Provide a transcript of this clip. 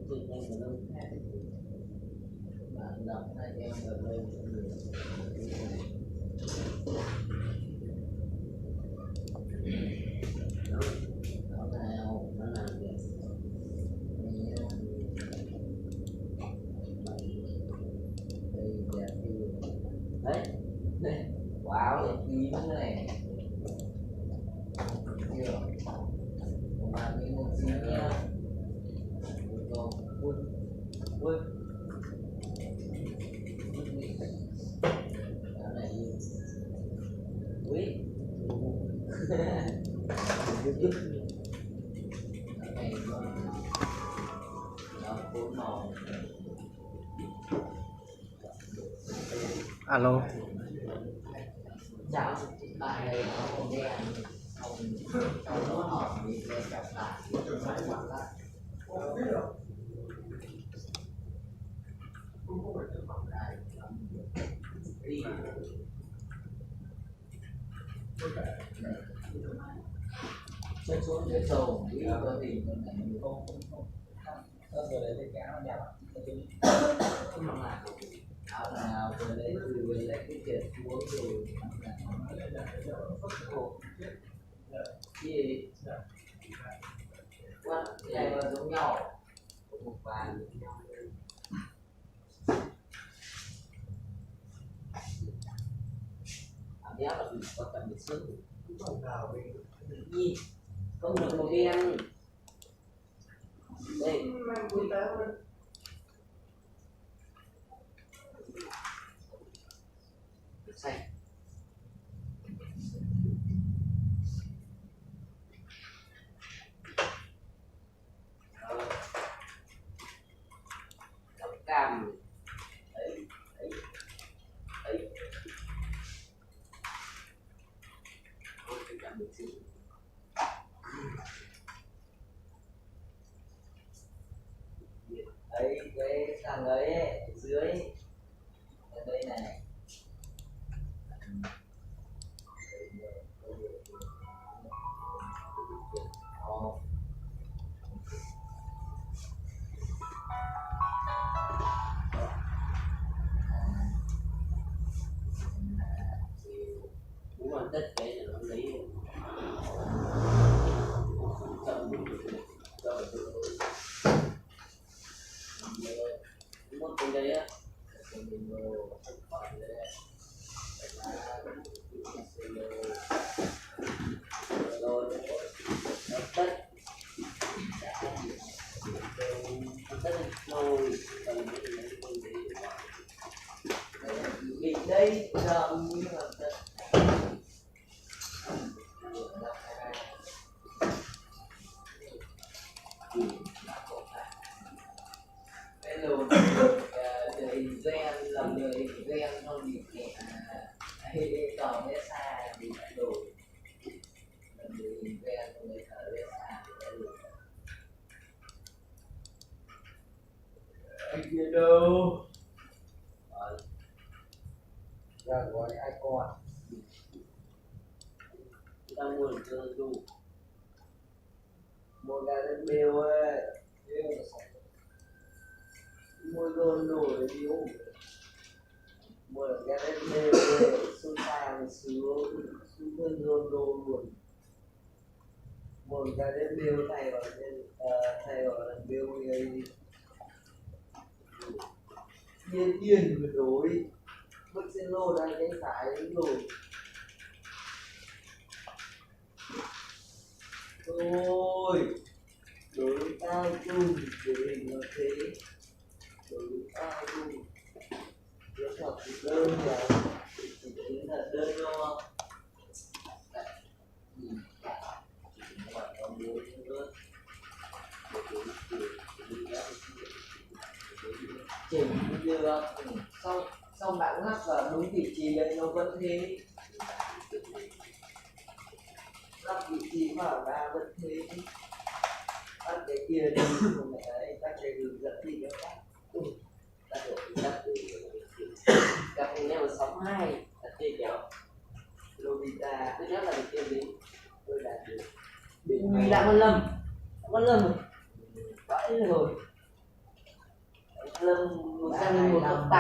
Đấy, đấy, wow, đẹp tí nữa này. Chưa? Mà mình một gì nhá. Ui, ui. Ui. Alo. Tháo nào vừa lấy từ vừa lấy cái tiền xuống rồi. Cái gì? Quát cái này là giống nhau. Có một vài giống nhau. Cảm giác là mình có cần được xứng. Nhìn. Không được một đen. Đây. Xanh. Cam. Đấy, đấy, đấy. Ôi, cái cam được chứ. Đấy, cái thằng ấy, dưới. Ở đây này. Đúng là rất cái là nó lấy. Chậm. Chậm. Đúng không? Trên đây á. Đây là cái lùn, ờ, hình gen, lòng người hình gen không bị kẹt, à, hay tỏ bé xa thì đã lùn. Lòng người hình gen không bị tỏ bé xa thì đã lùn. Anh kia đâu? Rồi. Ra gọi ai con. Đang mua được du. Mua gà đến bêu ấy. Mua đồ đồ đi uống. Mua gà đến bêu ấy. Xuống sàn xuống. Xuống bên đồ đồ luôn. Một cái đến bêu thay vào, ờ, thay vào là bêu người. Yên yên mà đổi. Mất xe lô đang cái phải lô. Ôi, đối với tao chung, tình hình nó thế. Đối với tao chung, nó thật đơn giản, chỉ chính là đơn đo. Chỉnh được, ừ, sau, sau bạn lắp vào đúng vị trí đấy nó vẫn thế. Lắp vị trí vào ra vẫn thế. Tắt cái kia đi, không phải đấy, tắt cái hướng dẫn đi cho các. Tắt rồi, tắt rồi. Cặp này là sáu hai, tắt kia kéo. Lobita, tôi nhớ là được kia đi. Tôi đạt được. Ui, Lã Văn Lâm. Lã Văn Lâm. Vãi rồi. mus, mus txog mus tau tas.